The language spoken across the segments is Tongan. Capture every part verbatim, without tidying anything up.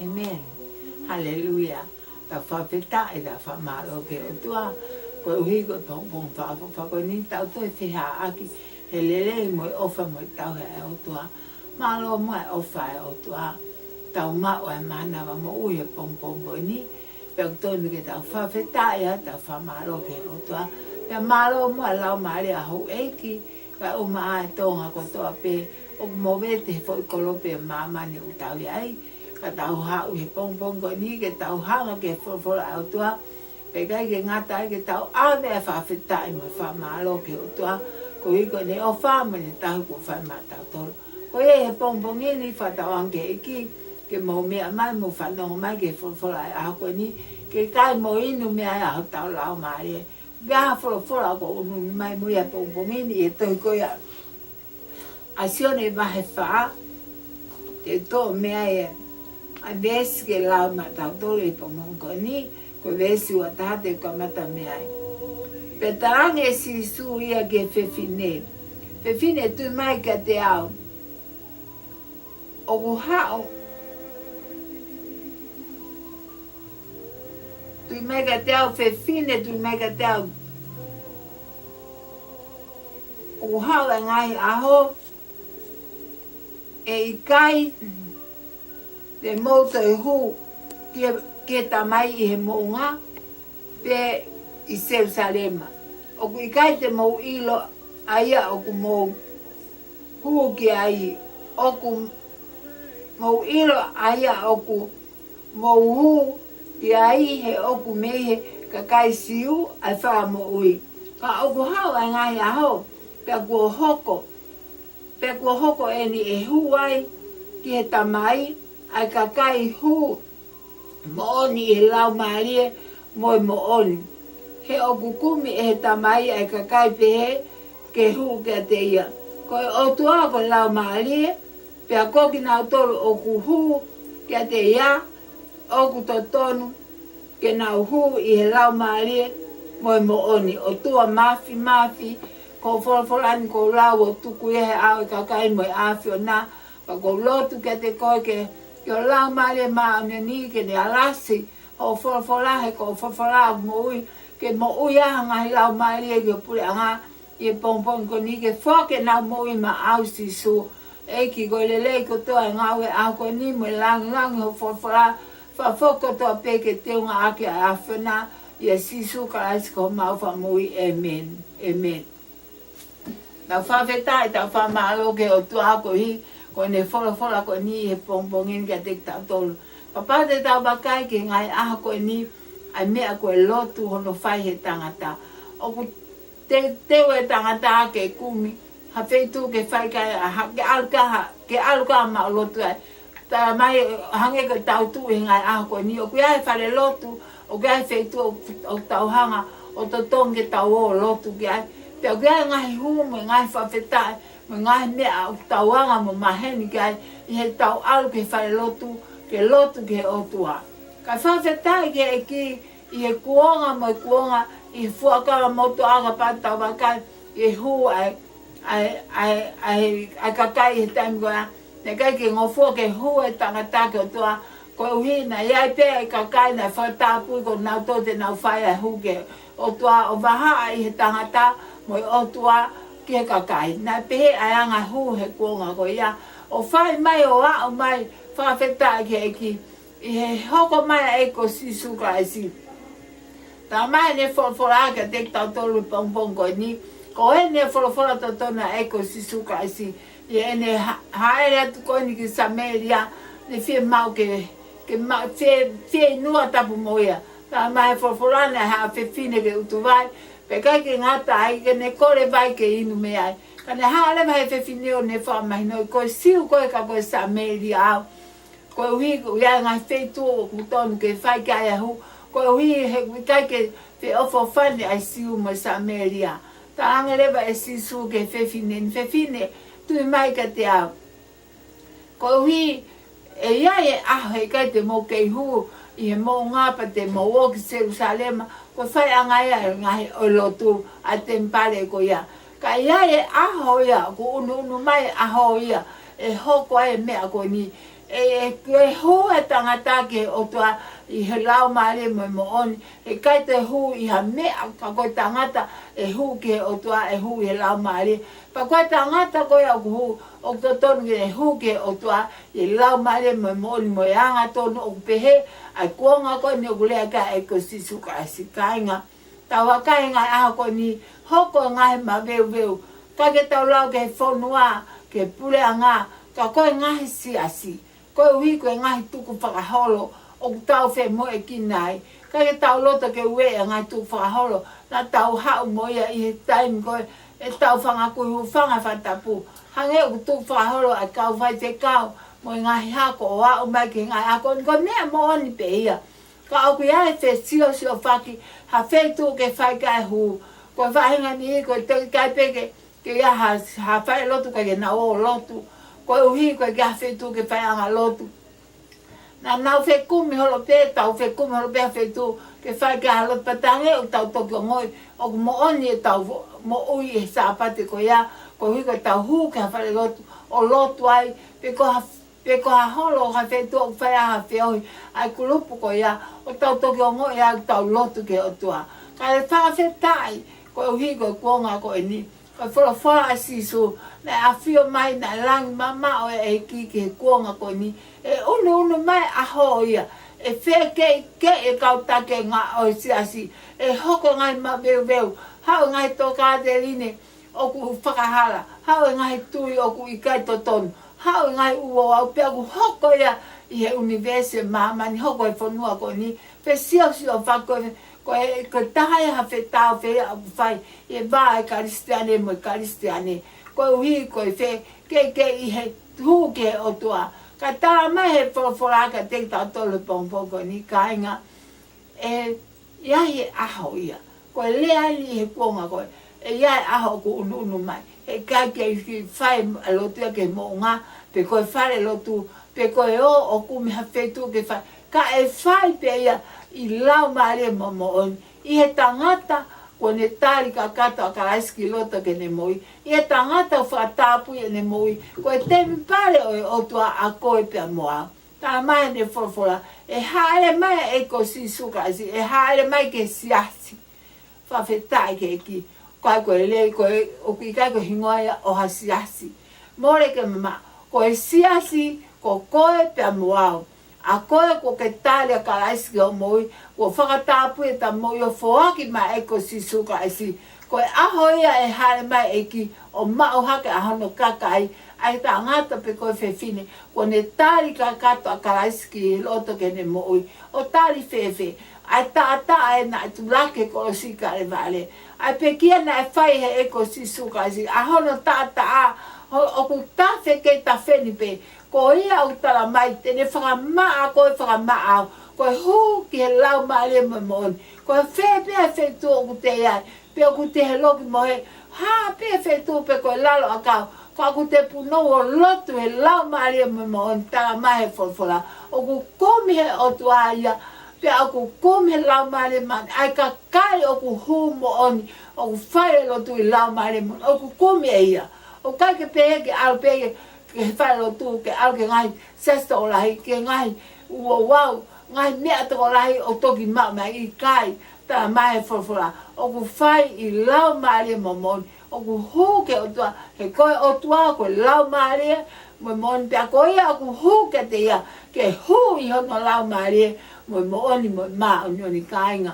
ʻĒmeni. Haleluia. Tau fakafetaʻi, tau fakamālō ki he ʻOtua, koeʻuhi ko e pongipongi fakaʻofoʻofa ko eni, tau toe feʻiloaki he lelei mo e ʻofa mo e tauhi ʻa e ʻOtua. Mālō muʻa e ʻofa ʻa e ʻOtua. Tau maʻu ʻa e mānava moʻui he pongipongi ko eni. Pea ʻoku totonu ke tau fakafetaʻi ʻa e tau fakamālō ki he ʻOtua. Pea mālō muʻa e laumālie ʻa houʻeiki, kae ʻumaʻā e Tonga kotoa pē ʻoku movete he foʻi kolope ʻo māmani ʻoku tau ʻi ai. Ka tau haʻu he pongipongi ko eni ke tau hanga ki he folofola ʻa e ʻOtua. Pea ʻikai ke ngata ai, ke tau ʻave ʻa e fakafetaʻi mo e fakamālō ki he ʻOtua, koeʻuhi ko ʻene ʻofa mo ʻene tauhi kuo fai maʻatautolu. Ko ia he pongipongi ni, fakatauange ki he ʻEiki ke mou meʻa mai, mou fanongo mai ki he folofola ʻa e ʻaho ko eni, ke kai mo inu mei ai ʻa hotau laumālie. Ko e folofola ʻoku ʻunuʻunu mai mo ia he pongipongi ni ʻi he tohi ko ia ʻa Sione vahe fā, te u toʻo mei ai ʻa e veesi ke lau maʻatautolu he pongipongi ko eni, ko e veesi ua taha te u kamata mei ai. Pea talaange ʻe Sīsū ia ki he fefine, Fefine, tui mai kiate au. ʻOku haʻu, tui mai kiate au, fefine, tui mai kiate au. ʻOku haʻu e ngaahi ʻaho, ʻe ʻikai te mou toe hū ki he, ki he Tamai ʻi he moʻunga, pe ʻi Selusalema. ʻOku ʻikai te mou ʻilo ʻa ia ʻoku mou hū ki ai. ʻOku mou ʻilo ʻa ia ʻoku mou hū ki ai, he ʻoku mei he kakai Siu ʻa e fakamoʻui. Ka ʻoku haʻu ʻa e ngaahi ʻaho, pea kuo hoko, pea kuo hoko eni, ʻe hū ai ki he Tamai ʻa e kakai hū moʻoni ʻi he laumālie mo e moʻoni. He ʻoku kumi ʻe he Tamai ʻa e kakai pehē ke hū kiate ia. Ko e ʻOtua ko e Laumālie, pea ko kinautolu ʻoku hū kiate ia, ʻoku totonu ke nau hū ʻi he laumālie mo e moʻoni. ʻOtua Māfimafi, ko hoʻo folofola ni kuo lau ʻo tuku ia he ʻao ʻo e kakai mo e ʻAfiona, ka ʻoku ou lotu kiate koe ke, ke ʻo Laumālie Māʻoniʻoni ke ne alasi hoʻo folofola, he ko hoʻo folofola ʻoku moʻui, ke moʻui ʻa e ngaahi laumālie ki ho puleʻanga ʻi he pongipongi ko eni, ke foaki ʻenau moʻui maʻau Sīsū. ʻEiki, ko e lelei kotoa e ngāue ʻaho ko eni mo e lāngilangi hoʻo folofola, fakafoki kotoa pē ke teunga ʻaki ʻa e ʻAfiona, ʻia Sīsū Kalaisi ko homau Fakamoʻui. ʻĒmeni. ʻĒmeni. Tau fakafetaʻi, tau fakamālō ki he ʻOtua koeʻuhi ko ʻene folofola ko eni he pongipongi ni kiate kitautolu. Kapau te tau vakai ki he ngaahi ʻaho ko eni, ʻa e meʻa ko e lotu hono fai he tangata. ʻOku teuteu e tangata ke kumi ha feituʻu ke fai ki ai, ʻa ha, ke ʻalu ki ha, ke ʻalu ki ha maʻu lotu ai. Talamai, hangē ko ʻetau tuʻu he ngaahi ʻaho ko eni, ʻoku ʻi ai e falelotu, ʻoku ʻi ai e feituʻu ʻoku, ʻoku tau hanga ʻo totongi ke tau ō ʻo lotu ki ai. Pea ʻoku ʻi ai e ngaahi hū mo e ngaahi fakafetaʻi mo e ngaahi meʻa ʻoku tau anga mo maheni ki ai ʻi heʻetau ʻalu ki he falelotu, ke lotu ki he ʻOtua. Kae fakafetaʻi ki he ʻEiki, ʻi he kuonga mo e kuonga, ʻi he fuakava motuʻa, kapau te tau vakai ʻi he hū ʻa e, ʻa e, ʻa e, ʻa e, ʻa e kakai he taimi ko ia. Naʻe ʻikai ke ngofua ke hū e tangata ki he ʻOtua, koeʻuhi naʻe ʻi ai pē e kakai naʻe fakatapui ko kinautolu te nau fai ʻa e hū ki he ʻOtua, ʻo vahaʻa ʻi he tangata mo e ʻOtua ki he kakai. Naʻe pehē ʻa e anga hū he kuonga ko ia. ʻO fai mai, ʻo aʻu mai, fakafetaʻi ki he ʻEiki, ʻi he hoko mai ʻa e ʻEiki ko Sīsū Kalaisi. Talamai ʻene folofola kiate kitautolu he pongipongi ko eni, ko ʻene folofola totonu ʻa e ʻEiki ko Sīsū Kalaisi, ʻi heʻene ha-, hāʻele atu ko eni ki Samēlia, ne fiemaʻu ke, ke ma-, fie, fieinua tapu mo ia. Talamai he folofola naʻe haʻu ha fefine ke ʻutu vai, pea ʻikai ke ngata ai, ke ne kole vai ke inu mei ai. Ka ne haʻu leva he fefine ʻo ne fakamahinoʻi, ko e Siu koe ka ko e Samēlia au. Koeʻuhi, ʻoku ʻi ai e ngaahi feituʻu ʻoku totonu ke fai ki ai ʻa e hū. Koeʻuhi he ʻoku ʻikai ke feʻofoʻofani ʻa e Siu mo e Samēlia. Talaange leva ʻe Sīsū ki he fefine ni, fefine, tui mai kiate au. Koeʻuhi ʻe ʻi ai e ʻaho he ʻikai te mou kei hū ʻi he moʻunga pea te mou ō ki Selusalema, ko e faiʻanga ia ʻo e ngaahi ʻo e lotu ʻa e temipale ko ia. Ka ʻe ʻi ai e ʻaho ia, ʻoku ʻunuʻunu mai e ʻaho ia, ʻe hoko ai e meʻa ko eni, ʻE, ʻe, ʻe hū e tangata ki he ʻOtua ʻi he laumālie mo e moʻoni. ʻE ʻikai te hū ʻi ha meʻa, ka ko e tangata ʻe hū ki he ʻOtua, ʻe hū ʻi he laumālie. Pea ko e tangata ko ia ʻoku hū, ʻoku totonu ke hū ki he ʻOtua ʻi he laumālie mo e moʻoni mo e angatonu, ʻoku pehē ʻa e kuonga ko eni ʻoku lea ki ai ʻa e ʻEiki ko Sīsū Kalaisi, kāinga. Tau vakai he ngaahi ʻaho ko eni, hoko e ngaahi maveuveu. ʻIkai ke tau lau ki he fonua, ki he puleʻanga, ka ko e ngaahi siasi. Koeʻuhi ko e ngaahi tukufakaholo ʻoku tau femoʻuekina ai. ʻIkai ke tau loto ke ueʻi e ngaahi tukufakaholo naʻa tau haʻu mo ia ʻi he taimi ko ē ʻetau fanga kui hūfanga he fakatapu. Hangē ʻoku tukufakaholo ʻa e kau faifekau mo e ngaahi hako ʻo aʻu mai ki he ngaahi ako ni, ko e meʻa moʻoni pē ia. Ka ʻoku ʻi ai e fesiosiofaki ha feituʻu ke fai ki ai e hū. Ko e faʻahinga ni ko e teʻeki ai pē ke, ke ʻi ai ha, ha falelotu ka ke nau ō ʻo lotu. Koeʻuhi ko e ʻikai ha feituʻu ke faiʻanga lotu. Naʻa nau fekumi holo pē, tau fekumi holo pē ha feituʻu ke fai ki ai ha lotu, pea talaange ʻoku tau toki ongoʻi ʻoku moʻoni ʻetau vo-, moʻui he Sāpate ko ia, koeʻuhi ko ʻetau hū ki ha falelotu ʻo lotu ai, pe ko ha, pe ko ha holo ʻo ha feituʻu ʻoku fai ai ha feohi ʻa e kulupu ko ia, ʻo tau toki ongoʻi ai ʻoku tau lotu ki he ʻOtua. Kae fakafetaʻi, koeʻuhi ko e kuonga ko eni, ko e folofola ʻa Sīsū, naʻe ʻafio mai, naʻe langi mamaʻo e ʻEiki ki he kuonga ko eni. ʻE unuunu mai e ʻaho ia, ʻe fekeʻikeʻi e kau taki ʻo e siasi, ʻe hoko e ngaahi maveuveu, haʻu e ngaahi tokāteline ʻoku fakahala, haʻu e ngaahi tui ʻoku ʻikai totonu, haʻu e ngaahi ʻū ouau, pea ʻoku hoko ia ʻi he ʻunivēsi, māmani, hoko e fonua ko eni, fesiosiofaki, ko e, ko e taha ia ha fetāufehiʻa ʻoku fai ʻi he vā ʻo e Kalisitiane mo e Kalisitiane. Koeʻuhi ko e fekeʻikeʻi he hū ki he ʻOtua. Ka tala mai he folofola kiate kitautolu he pongipongi ko eni, kāinga, ʻe ʻi ai e ʻaho ia. Ko e lea eni he kuonga ko ē, ʻe ʻi ai e ʻaho ʻoku unuunu mai. He ʻikai ke fai e lotu ia ki he moʻunga, pe ko e falelotu, pe ko e ō ʻo kumi ha feituʻu ke fai. Ka ʻe fai pē ia ʻi laumālie mo e moʻoni. ʻI he tangata kuo ne tali kakato ʻa Kalaisi ki loto ki heʻene moʻui. ʻI he tangata ʻoku fakatapui ʻene moʻui ko e temipale ʻo e ʻOtua, ʻa koe pea mo au. Tala mai heʻene folofola, ʻe hāʻele mai e ʻEiki ko Sīsū Kalaisi, ʻe hāʻele mai ki he siasi. Fakafetaʻi ki he ʻEiki. ʻIkai ko e lea, ko e, ʻoku ʻikai ko e hingoa ia ʻo ha siasi. Mole ke mamaʻo, ko e siasi ko koe pea mo au. ʻA koe kuo ke tali ʻa Kalaisi ki hoʻo moʻui, kuo fakatapui ʻeta moʻui ʻo foaki maʻa e ʻEiki ko Sīsū Kalaisi. Ko e ʻaho ia ʻe hāʻele mai e ʻEiki ʻo maʻu hake ʻa hono kakai, ʻa e tangata pe ko e fefine kuo ne tali kakato ʻa Kalaisi ki loto ki heʻene moʻui. ʻO tali fēfē? ʻA e taʻataʻa ē naʻe tulaki he kolosi Kalevale. ʻA e pekia naʻe fai he ʻEiki ko Sīsū Kalaisi, ʻa hono taʻataʻa, ho-, ʻoku tafe kei tafe ni pē. Ko ia ʻoku tala mai te ne fakamaʻa koe, fakamaʻa au. Ko e hū ki he laumālie mo e moʻoni. Ko fē pē ha feituʻu ʻoku te ʻi ai, pe ʻoku te hē loki mo hē, ha pē feituʻu pe ko e lalo ʻakau, ka ʻoku te punou ʻo lotu he laumālie mo e moʻoni, tala mai he folofola, ʻoku kumi he ʻOtua ia, pea ʻoku kumi he laumālie mo e moʻoni. ʻA e kakai ʻoku hū moʻoni, ʻoku fai e lotu ʻi laumālie mo e moʻoni, ʻoku kumi ʻe ia. ʻOku ʻikai ke pehē ke ʻalu pē ke, ke fai e lotu, ke ʻalu ki he ngaahi siasi tokolahi, ki he ngaahi ʻū ouau, ngaahi meʻa tokolahi ʻo toki maʻu mai, ʻikai. Tala mai he folofola, ʻoku fai ʻi laumālie mo e moʻoni, ʻoku hū ki he ʻOtua, he ko e ʻOtua ko e laumālie mo e moʻoni, pea ko ia ʻoku hū kiate ia, ke hū ʻi hono laumālie mo e moʻoni mo e māʻoniʻoni, kāinga.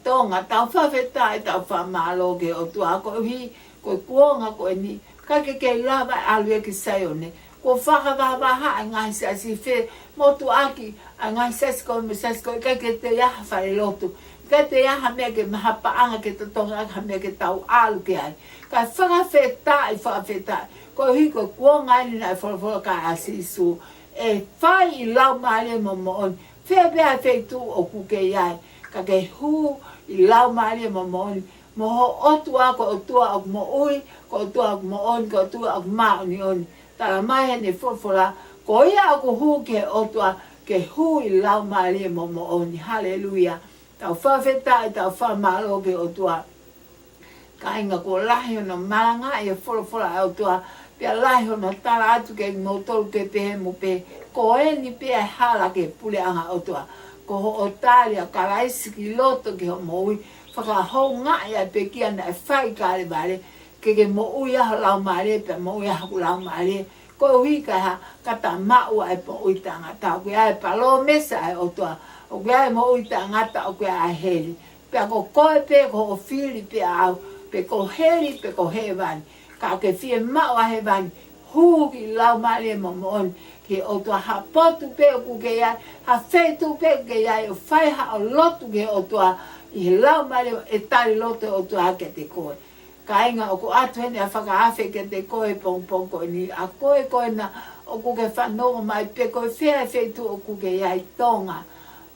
Tonga, tau fakafetaʻi, tau fakamālō ki he ʻOtua koeʻuhi ko e kuonga ko eni, ʻikai ke kei lava e ʻalu ia ki Saione. Kuo fakavahavahaʻa e ngaahi siasi, femotuʻaki ʻa e ngaahi siasi ko ē mo e siasi ko ē, ʻikai ke toe ʻi ai ha falelotu, ʻikai toe ʻi ai ha meʻa ke mahapaʻanga ke totongi ʻaki ha meʻa ke tau ʻalu ki ai. Kae fakafetaʻi, fakafetaʻi, koeʻuhi ko e kuonga eni naʻe folofola ki ai ʻa Sīsū, ʻe fai ʻi laumālie mo e moʻoni. Fē pē ha feituʻu ʻoku ke ʻi ai, ka ke hū ʻi laumālie mo e moʻoni, mo ho ʻOtua ko e ʻOtua ʻoku moʻui, ko e ʻOtua ʻoku moʻoni, ko e ʻOtua ʻoku māʻoniʻoni. Tala mai heʻene folofola, ko ia ʻoku hū ki he ʻOtua, ke hū ʻi laumālie mo e moʻoni. Haleluia. Tau fakafetaʻi, tau fakamālō ki he ʻOtua. Kāinga, kuo lahi hono malangaʻi e folofola ʻa e ʻOtua Pea lahi hono tala atu kiate kimoutolu ke pehē mo pehē, ko eni pē ʻa e hala ki he puleʻanga ʻo e ʻOtua. Ko hoʻo tali ʻa Kalaisi ki loto ki hoʻo moʻui, fakahoungaʻi ʻa e pekia naʻe fai ʻi Kalevale, ke ke moʻui ʻa ho laumālie, pea moʻui ʻa hoku laumālie. Koeʻuhi ka ha, ka ta maʻu ʻa e moʻui taʻengata, ʻoku ʻi ai e palōmesi ʻa e ʻOtua, ʻoku ʻi ai e moʻui taʻengata, ʻoku ʻi ai ʻa heli. Pea ko koe pē ko hoʻo fili pē ʻaʻau, pe ko heli, pe ko hēvani. Ka ke fiemaʻu ʻa hēvani, hū ki laumālie moʻoni, ki he ʻOtua ha potu pē ʻoku ke ʻi ai, ha feituʻu pē ʻoku ke ʻi ai, ʻo fai haʻo lotu ki he ʻOtua, ʻi he laumālie ʻe tali loto ʻOtua kiate koe. Kāinga, ʻoku ʻoatu heni ʻa e fakaafe kiate koe pongipongi ko eni, ʻa koe ko ena ʻoku ke fanongo mai pe ko e fē ʻa e feituʻu ʻoku ke ʻi ai Tonga.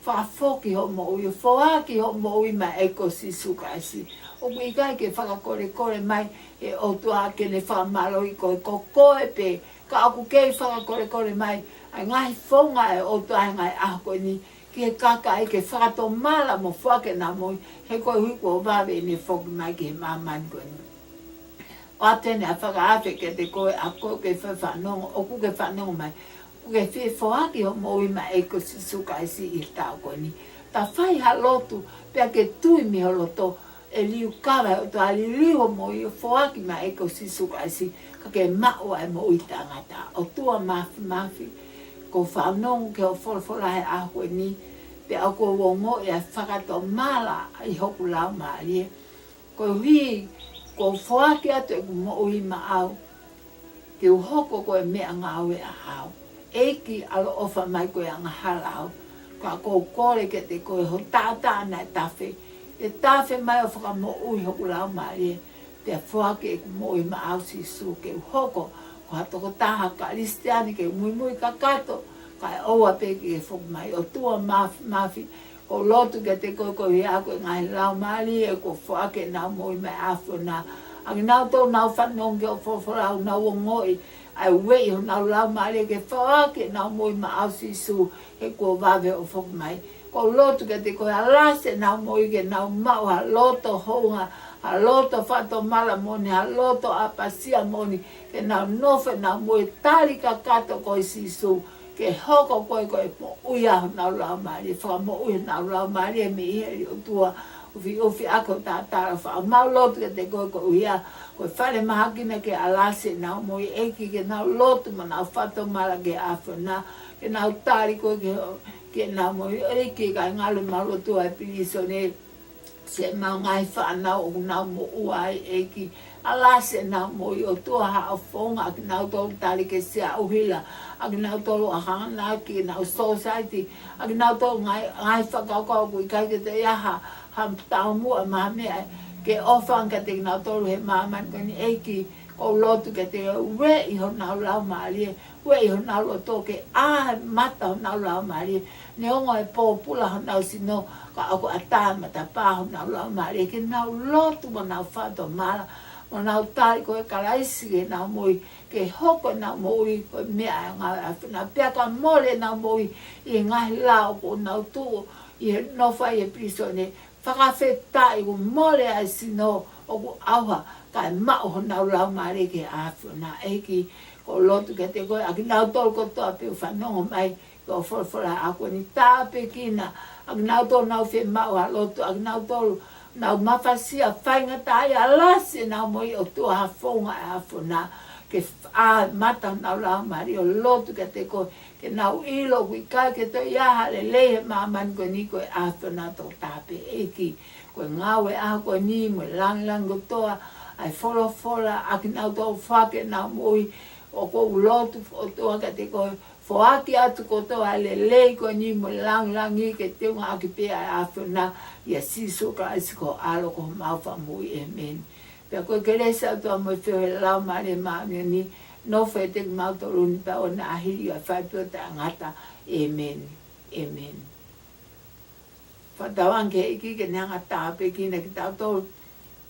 Fakafoki hoʻo moʻui, foaki hoʻo moʻui maʻa e ʻEiki ko Sīsū Kalaisi. ʻOku ʻikai ke fakakolekole mai ʻe he ʻOtua ke ne fakamālohiʻi koe, ko koe pē, ka ʻoku kei fakakolekole mai ʻa e ngaahi founga ʻa e ʻOtua he ngaahi ʻaho ko eni ki he kakai ke fakatomala mo foaki ʻenau moʻui, he koeʻuhi kuo vave ʻene foki mai ki he māmani ko eni. ʻOatu heni ʻa e fakaafe kiate koe, ʻa koe ʻoku ke fanongo, ʻoku ke fanongo mai, ʻoku ke fie foaki hoʻo moʻui maʻa e ʻEiki ko Sīsū Kalaisi ʻi he taʻu ko eni. Ta fai ha lotu, pea ke tui mei ho loto, ʻe liukava ʻe he ʻOtua, liliu hoʻo moʻui ʻo foaki maʻa e ʻEiki ko Sīsū Kalaisi, ka ke maʻu ʻa e moʻui taʻengata. ʻOtua Māfimafi, ʻoku ou fanongo ki hoʻo folofola he ʻaho ko eni, pea ʻoku ou ongoʻi ʻa e fakatomala ʻi hoku laumālie. Koeʻuhi kuo u foaki atu ʻeku moʻui maʻau, ke u hoko ko e meʻangāue ʻaʻau. ʻEiki, ʻaloʻofa mai, ko e angahala au. Ka ʻoku ou kole kiate koe, ho taʻataʻa naʻe tafe, ke tafe mai ʻo fakamoʻui hoku laumālie, pea foaki ʻeku moʻui maʻau, Sīsū, ke u hoko ko ha tokotaha Kalisitiane, ke u muimui kakato, kae ʻoua pē ke ke foki mai. ʻOtua Māfimafi, ʻoku ou lotu kiate koe koeʻuhi ko e ngaahi laumālie kuo foaki ʻenau moʻui maʻa e ʻAfiona. ʻA kinautolu naʻa nau fanongo ki hoʻo folofola, ʻoku nau ongoʻi ʻa e ueʻi honau laumālie ke foaki ʻenau moʻui maʻau, Sīsū, he kuo vave hoʻo foki mai. ʻOku ou lotu kiate koe, alasi ʻenau moʻui ke nau maʻu ha loto hounga, ha loto fakatomala moʻoni, ha loto ʻapasia moʻoni, ke nau nofo ʻenau moʻui tali kakato koe, Sīsū, ke hoko koe ko e moʻui ʻa honau laumālie, fakamoʻui honau laumālie mei heli, ʻOtua, ʻufiʻufi ʻaki ho taʻataʻa. Fakamālō atu kiate koe koeʻuhi ko e falemahaki na, ke alasi ʻenau moʻui, ʻEiki, ke nau lotu mo nau fakatomala ki he ʻAfiona, ke nau tali koe ke, ke nau moʻui, ʻEiki, kae ngalo mau lotu ʻa e pilīsone, siʻemau ngaahi fānau ʻoku nau moʻua ai, ʻEiki. Alasi ʻenau moʻui, ʻOtua, haʻo founga, ʻa kinautolu tali ke siʻa ʻuhila, ʻa kinautolu ʻoku hanganaki ʻenau sōsaieti, ʻa kinautolu ngaahi, ngaahi fakakaukau ʻoku ʻikai ke toe ʻi ai ha, ha taumuʻa mo ha meʻa ke ʻofa ange kiate kinautolu he māmani ko eni, ʻEiki. ʻOku ou lotu kiate koe, ueʻi honau laumālie, ueʻi honau loto, ke ʻā e mata honau laumālie, neongo e pōpula honau sino, ka ʻoku ʻatā e matapā honau laumālie, ke nau lotu mo nau fakatomala, mo nau tali koe, Kalaisi, ke nau moʻui, ke hoko ʻenau moʻui ko e meʻangāue ʻa e ʻAfiona, pea ka mole ʻenau moʻui ʻi he ngaahi lao ʻoku nau tuʻu ʻi he nofo ai he pilīsone, fakafetaʻi kuo mole ʻa e sino ʻoku ʻauha, kae maʻu honau laumālie ki he ʻAfiona, ʻEiki. ʻOku ou lotu kiate koe, ʻa kinautolu kotoa pē ʻoku fanongo mai ki hoʻo folofola he ʻaho ko eni, tāpuekina ʻa kinautolu ʻoku nau fiemaʻu ha lotu, ʻa kinautolu ʻoku nau mafasia, faingataʻaʻia, alasi ʻenau moʻui, ʻOtua, ha founga ʻa e ʻAfiona, ke ʻā e mata honau laumālie. ʻOku ou lotu kiate koe, ke nau ʻilo ʻoku ʻikai ke toe ʻi ai ha lelei he māmani ko eni, ko e ʻAfiona tokotaha pē, ʻEiki. Ko e ngāue ʻaho ko eni mo e lāngilangi kotoa ʻa e folofola, ʻa kinautolu ʻoku foaki ʻenau moʻui, ʻoku ou lotu, ʻOtua, kiate koe, foaki atu kotoa e lelei ko eni mo e lāngilangi ke teungaʻaki pē ʻa e ʻAfiona, ʻia Sīsū Kalaisi ko ho ʻAlo ko homau Fakamoʻui. ʻĒmeni. Pea ko e kelesi ʻa e ʻOtua mo e feohi ʻa e Laumālie Māʻoniʻoni, nofo ʻiate kimautolu ni pea ʻoua naʻa hili ʻa e fai pē ʻo taʻengata. ʻĒmeni. ʻĒmeni. Fakatauange ki he ʻEiki ke ne hanga ʻo tāpuekina kitautolu.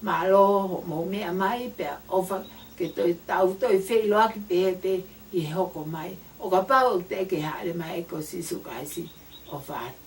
Mālō hoʻomou meʻa mai, pea ʻofa ke toe tau toe feʻiloaki pē pē ʻi he hoko mai. ʻO kapau ʻoku teʻeki ke hāʻele mai e ʻEiki ko Sīsū Kalaisi, ʻofa atu.